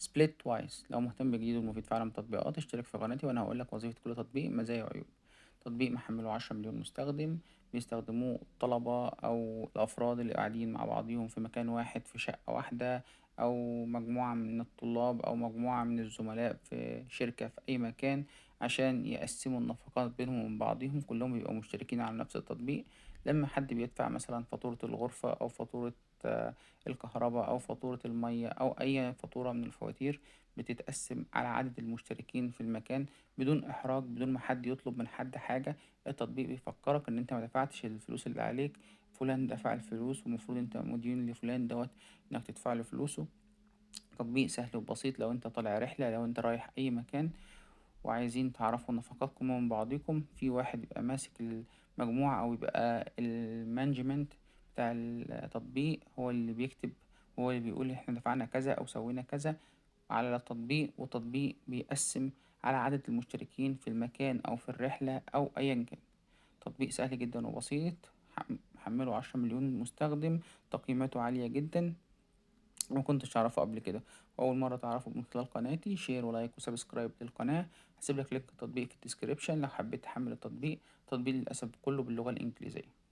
Splitwise. لو مهتم بجديد ومفيد في عالم التطبيقات اشترك في قناتي وأنا هقولك وظيفة كل تطبيق، مزايا وعيوب. تطبيق محمله 10 مليون مستخدم، بيستخدموه الطلبة أو الأفراد اللي قاعدين مع بعضيهم في مكان واحد في شقة واحدة، أو مجموعة من الطلاب أو مجموعة من الزملاء في شركة في أي مكان، عشان يقسموا النفقات بينهم وبين بعضيهم. كلهم بيبقوا مشتركين على نفس التطبيق. لما حد بيدفع مثلا فاتورة الغرفة أو فاتورة الكهرباء أو فاتورة المية أو أي فاتورة من الفواتير، بتتقسم على عدد المشتركين في المكان بدون إحراج، بدون ما حد يطلب من حد حاجة. التطبيق بيفكرك إن أنت ما دفعتش الفلوس اللي عليك، فلان دفع الفلوس ومفروض أنت مدين لفلان دوت إنك تدفع له فلوسه. تطبيق سهل وبسيط لو أنت طالع رحلة، لو أنت رايح أي مكان وعايزين تعرفوا نفقاتكم من بعضكم. في واحد يبقى ماسك المجموعة أو يبقى ال management بتاع التطبيق، هو اللي بيكتب، هو اللي بيقول احنا دفعنا كذا أو سوينا كذا على التطبيق، والتطبيق بيقسم على عدد المشتركين في المكان أو في الرحلة أو أيا كان. تطبيق سهل جدا وبسيط، محمله 10 مليون مستخدم، تقييماته عالية جدا. ما كنتش اعرفه قبل كده واول مره تعرفه من خلال قناتي. share و like و subscribe للقناه. هسيب لك link التطبيق في ال description لو حبيت تحمل التطبيق. التطبيق للاسف كله باللغه الانجليزيه.